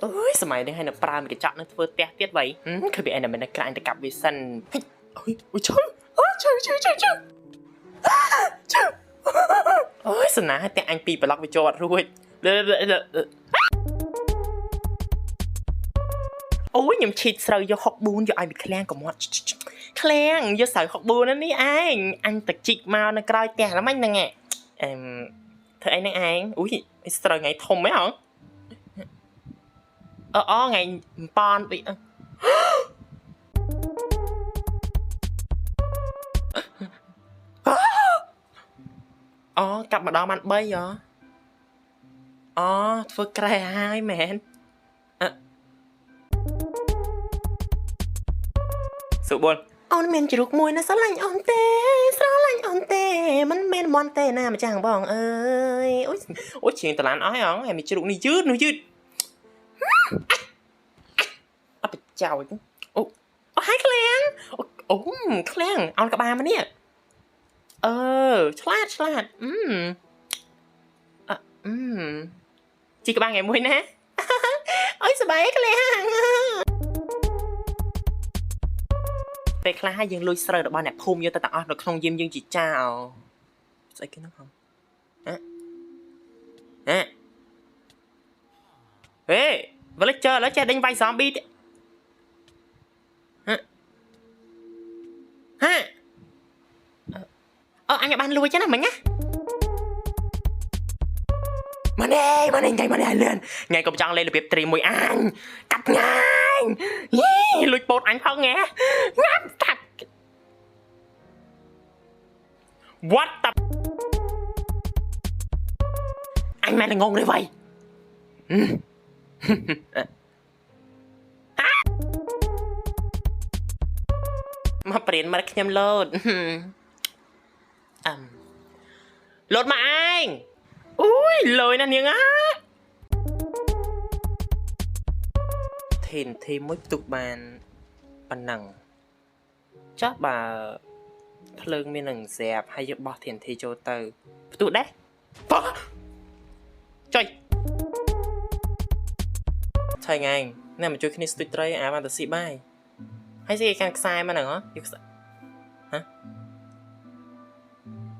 អើយសម័យនេះឲ្យនៅប្រើមួយកញ្ចក់នឹងធ្វើផ្ទះទៀតវៃឃើញពីឯណាមិនក្រាញ់ទៅកាប់វាសិនហិចអូយអូយឈើអូឈើឈើឈើឈើឈើអូយសណាឲ្យតែអញពីរប្លុកវាជាប់រួចអូយខ្ញុំឈីតស្រូវយក64យកឲ្យវាឃ្លាំងកំត់ឃ្លាំងយកស្រូវ64ហ្នឹងនេះឯងអញទៅជីកមកនៅក្រោយផ្ទះល្មិញហ្នឹងអឹមធ្វើអីហ្នឹងឯងអូយស្រូវថ្ងៃធំហ៎ហង អឺអថ្ងៃប៉នពីអូកាប់ម្ដងបាន3ហ៎អូធ្វើក្រែហើយមែនអឺសុបុលអូនមានជ្រូកមួយណាស្រឡាញ់អូនទេស្រឡាញ់អូនទេមិនមែនមន់ទេណាម្ចាស់បងអើយអូយអូយជាងតឡានអស់ហងហើយមានជ្រូកនេះយឺតនោះយឺត អត់បចោចអូអូហើយឃ្លាំងអូឃ្លាំងអោនក្បាលមកនេះអឺឆ្លាតឆ្លាតអឺអឺជីក្បាលថ្ងៃមួយណាអូយសប្បាយឃ្លាំងពេលខ្លះយើងលួចស្រូវរបស់អ្នកភូមិយកទៅទាំងអស់នៅក្នុងយាមយើងជាចៅស្អីគេហ្នឹងហ៎ហ៎ហ៎ហេវលចើឥឡូវចេះដេញវាយ zombie ទៀតហ៎ហ៎អឺអញបានលួចណាមិញណាម៉ណេម៉ណេថ្ងៃម៉ណេឲ្យលឿនថ្ងៃកុំចង់លេងរបៀបត្រីមួយអញកាត់ញ៉ាញយីលួចពោតអញផងញ៉ាងាប់កាត់ What the អញមែនងងទេវៃមកព្រៀនមកខ្ញុំលោតអឹមលោតមកឯងអូយលយណាស់នាងអាធីនធីមួយផ្ទុកបានប៉ុណ្ណឹងចុះបើភ្លើងមាននឹងស្រាប់ហើយយកបោះធានធីចូលទៅផ្ទុះដែរប៉ចុយឆៃថ្ងៃណែមកជួយគ្នាស្ទួយត្រីអាបានទៅស៊ីបាយហើយស្អីកាន់ខ្សែមកហ្នឹងហ៎យកខ្សែហ៎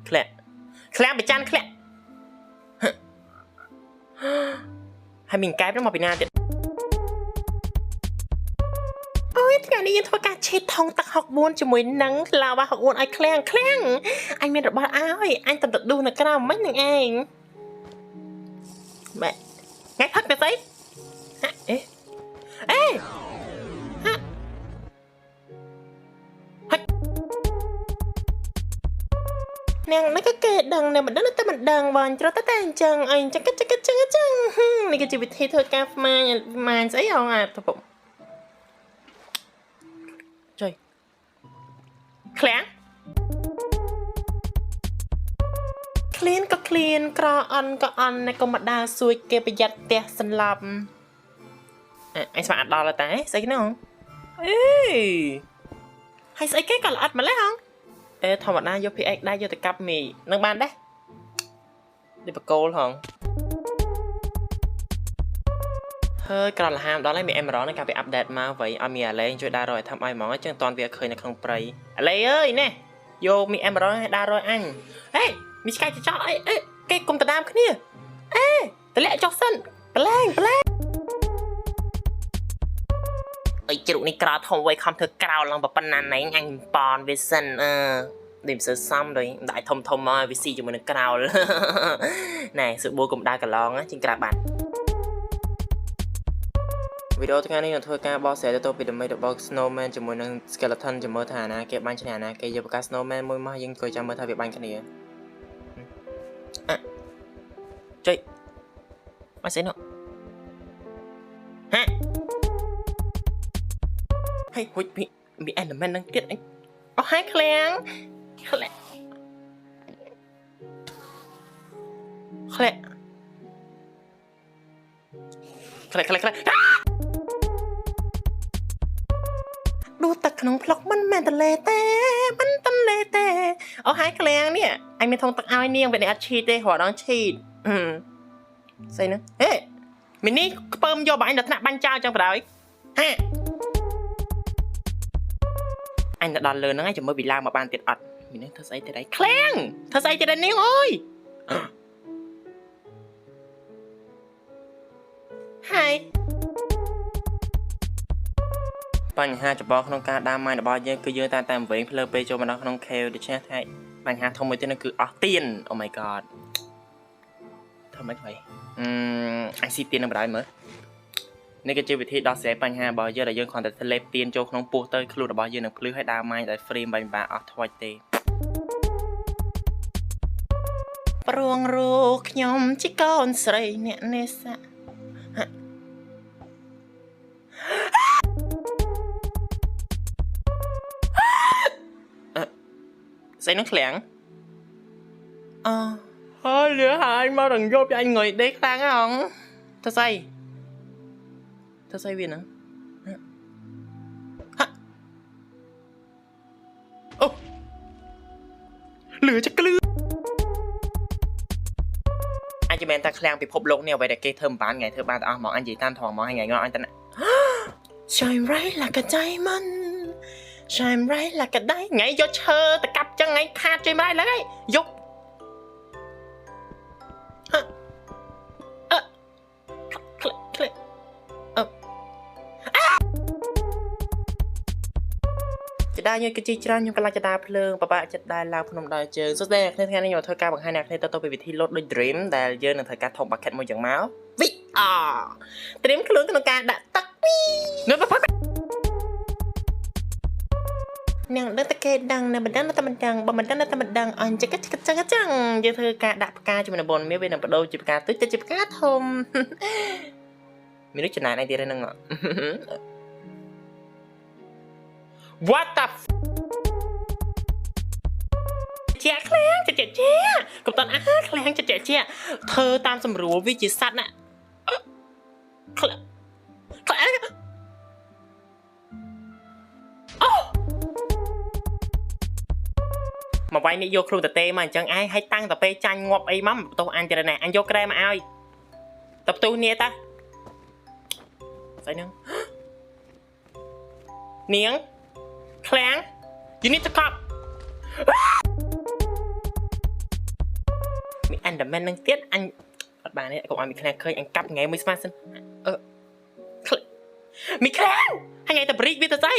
ធ្លាក់ធ្លាក់បចាន់ធ្លាក់ហើយមានកែបហ្នឹងមកពីណាទៀតអូយថ្ងៃនេះយើងធ្វើការឆេតថងទឹក64ជាមួយនឹងឡាវ៉ា64ឲ្យឃ្លាំងឃ្លាំងអញមានរបស់ឲ្យអញតំទៅឌូសនៅក្រៅមិញនឹងឯងម៉ែថ្ងៃផឹកទៅស្អីហ៎អេអេហ៎ហិចនាងនេះក៏គេដឹងនៅមិនដឹងតែមិនដឹងបងត្រូវតែតែអញ្ចឹងអីអញ្ចឹងចឹងចឹងចឹងនេះគឺជាវិធីធ្វើការស្មាញស្មាញស្អីហងអាទៅពុំចុយឃ្លាំងឃ្លានក៏ឃ្លានក្រអន់ក៏អន់ណែកុំមកដើរសួចគេប្រយ័ត្នផ្ទះសន្លប់អញស្មានអត់ដល់តែស្អីហ្នឹងអេហើយស្អីគេក៏ល្អិតម្លេះហងអេធម្មតាយក PX ដែរយកទៅកាប់មីនឹងបានដែរនេះបកគោលហងហើយក្រលហាមដល់ហើយមាន Emerald នឹងកាលពី update មកវៃឲ្យមានអាឡេងជួយដើររកឲ្យធ្វើឲ្យហ្មងអញ្ចឹងតន់វាឃើញនៅក្នុងព្រៃអាឡេអើយណែយកមាន Emerald ឲ្យដើររកអញហេមានឆ្កែចចោលអីអេគេគុំតដាមគ្នាអេតម្លាក់ចុះសិនប្លែងប្លែងអីជ្រូកនេះក្រធំវៃខំធ្វើក្រោលឡើងប៉ុណ្ណាណែអញប៉នវាសិនអឺដូចមិនសូវសមដូចដាក់ធំធំមកវាស៊ីជាមួយនឹងក្រោលណែសុបួកុំដើរកន្លងជាងក្រាបបាត់វីដេអូថ្ងៃនេះនឹងធ្វើការបកស្រាយទៅពីដើម្បីរបស់ Snowman ជាមួយនឹង Skeleton ចាំមើលថាណាគេបាញ់ឈ្នះណាគេយកប្រកាស Snowman មួយមកយើងក៏ចាំមើលថាវាបាញ់គ្នាអ่ะចុយមកស្អីនោះហ៎ហេហួចមានមាន Enderman នឹងទៀតអញអូហើយឃ្លាំងឃ្លាំងឃ្លាំងឃ្លាំងឃ្លាំងឃ្លាំងដួសទឹកក្នុងផ្លុកមិនមែនតលេទេមិនតលេទេអូហើយឃ្លាំងនេះអញមានធុងទឹកឲ្យនាងវានេះអត់ឈីតទេរហដងឈីតស្អីហ្នឹងហេ មីនេះខ្ពើមយកបើអញដល់ថ្នាក់បាញ់ចោលចឹងបណ្ដោយហាអញទៅដល់លើហ្នឹងឯងចាំមើលវាឡើងមកបានទៀតអត់មីនេះធ្វើស្អីទៀតអីឃ្លាំងធ្វើស្អីទៀតឯនាងអើយ ហើយបញ្ហាចម្បងក្នុងការដើរម៉ាញរបស់យើងគឺយើងតែតែវែងផ្លូវពេលចូលមកដល់ក្នុង cave ដូច្នេះថាបញ្ហាធំមួយទៀតនោះគឺអស់ទៀន Oh my god ធ្វើម៉េចវិញអឺអញស៊ីទៀននឹងបណ្ដោយមើលនេះគឺជាវិធីដោះស្រាយបញ្ហារបស់យើងដែលយើងគ្រាន់តែធ្លេបទៀនចូលក្នុងពោះទៅខ្លួនរបស់យើងនឹងភ្លឺហើយដើរម៉ាញដោយ free បាញ់បាអស់ថ្វាច់ទេព្រួងរូខ្ញុំជាកូនស្រីអ្នកនេសា ស្អីនឹងឃ្លាំងអហើយលឿហើយមករងយប់អញងុយដេកខ្លាំងហងធ្វើស្អីធ្វើស្អីវាហ្នឹងហ៎អូលឿចក្លឺអាចមែនថាឃ្លាំងពិភពលោកនេះអ្វីដែលគេធ្វើមិនបានថ្ងៃធ្វើបានទាំងអស់ហ្មងអញនិយាយតាមត្រង់ហ្មងថ្ងៃងអញតែ Shine bright like a diamond, shine bright like a diamond. ថ្ងៃយកឈើទៅកាប់ចឹងថ្ងៃខាតជួយមិនได้ឡើយយកហ៎អឺក្លែក្លែអឺចដាញយគឺជាច្រើនខ្ញុំកន្លះចដាភ្លើងបបាក់ចិត្តដែរឡើងភ្នំដល់ជើងសួស្តីអ្នកគ្នាថ្ងៃនេះខ្ញុំធ្វើការបង្ហាញអ្នកគ្នាទៅទៅពីវិធីលោតដូច Dream ដែលយើងនឹងធ្វើការធំ bucket មួយយ៉ាងមកវិអត្រៀមខ្លួនក្នុងការដាក់ទឹកវីនៅបប នាងដឹងតែគេដឹងនៅមិនដឹងនៅតែមិនដឹងបើមិនដឹងនៅតែមិនដឹងអញចឹងចឹងចឹងចឹងយើងធ្វើការដាក់ផ្កាជាមួយនឹងបនមាសវានឹងបដូរជាផ្កាទូចទៅជាផ្កាធំមានដូចចំណែនអីទៀតហ្នឹង What the ជាឃ្លាំងជាជាកុំតន់អាឃ្លាំងជាជាធ្វើតាមសម្រួលវាជាសัตว์ណាឃ្លាំងឃ្លាំងអូមកវាយនេះយកខ្លួនតទេមកអញ្ចឹងឯងឲ្យតាំងតែពេលចាញ់ងាប់អីមកបន្ទោសអញទៀតណែអញយកក្រែមកឲ្យតផ្ទុះនេះតាស្អីហ្នឹងនាងឃ្លាំង You need to cop មាន Enderman នឹងទៀតអញអត់បានទេកុំឲ្យមានឃ្លាំងឃើញអញកាប់ថ្ងៃមួយស្មានសិនអឺមីឃ្លាំងហើយថ្ងៃទៅប្រិចវាទៅស្អី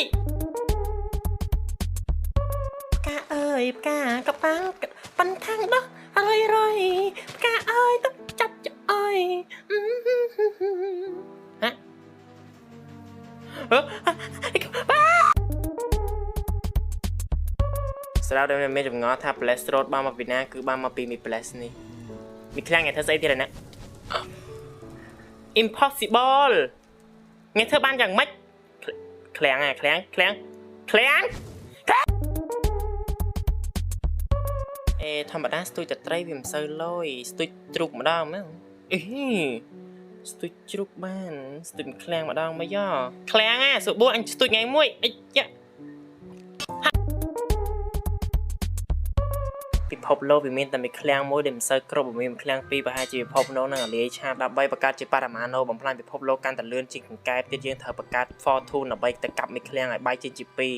ផ្កាអើយផ្កាកប៉ាំងប៉ិនខាងដោះរយរយផ្កាអើយទៅចាប់ចអើយហ៎អឺស្រាប់តែមានចម្ងល់ថា Blaze Rod បានមកពីណាគឺបានមកពីមី Blaze នេះមីខ្លាំងថ្ងៃធ្វើស្អីទៀតណា Impossible ថ្ងៃធ្វើបានយ៉ាងម៉េចឃ្លាំងហ่ะឃ្លាំងឃ្លាំងឃ្លាំងអេធម្មតាស្ទួយតត្រីវាមិនសូវលយស្ទួយជ្រូកម្ដងហ្នឹងអេស្ទួយជ្រូកបានស្ទួយឃ្លាំងម្ដងមកយោឃ្លាំងហ่ะសុបួអញស្ទួយថ្ងៃមួយអីយ៉ាពិភពលោកវាមានតែមួយឃ្លាំងមួយដែលមិនសូវគ្រប់វាមានមួយឃ្លាំងពីរប្រហែលជាពិភពលោកនឹងអាលាយឆាបដើម្បីបង្កើតជាបរមាណូបំផ្លាញពិភពលោកកាន់តែលឿនជាងកង្កែបទៀតយើងត្រូវបង្កើត Fortune ដើម្បីទៅកាប់មួយឃ្លាំងឲ្យបែកចេញជាពីរ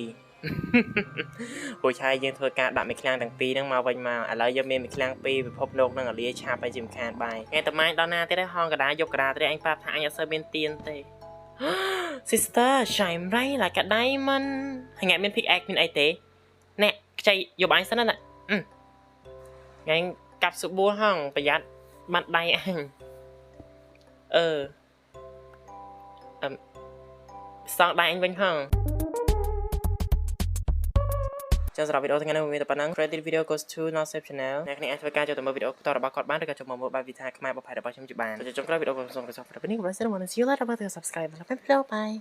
ព្រោះឆាយយើងធ្វើការដាក់មួយឃ្លាំងទាំងពីរហ្នឹងមកវិញមកឥឡូវយើងមានមួយឃ្លាំងពីរពិភពលោកនឹងអាលាយឆាបឲ្យជាមិនខានបាយថ្ងៃតម៉ាញដល់ណាទៀតហើយហងកដាយកកដាទៀតអញប្រាប់ថាអញអត់សូវមានទៀនទេ Sister, shine bright like a diamond. ហើយថ្ងៃមាន pickaxe មានអីទេណែខ្ចីយកបាញ់សិនណាថ្ងៃកាប់សុបួហងប្រយ័ត្នបាត់ដៃអញអឺអឹមសងដៃអញវិញហងចឹងសម្រាប់វីដេអូថ្ងៃនេះមានតែប៉ុណ្ណឹង Credit video goes to Not Safe Channel អ្នកគ្នាអាចធ្វើការចូលទៅមើលវីដេអូបន្តរបស់គាត់បានឬក៏ចូលមកមើលបែបវិធីខ្មែរបកប្រែរបស់ខ្ញុំជាបានចុងក្រោយវីដេអូសូមគោរពនេះ Bye. See you later. Subscribe ហើយ bye.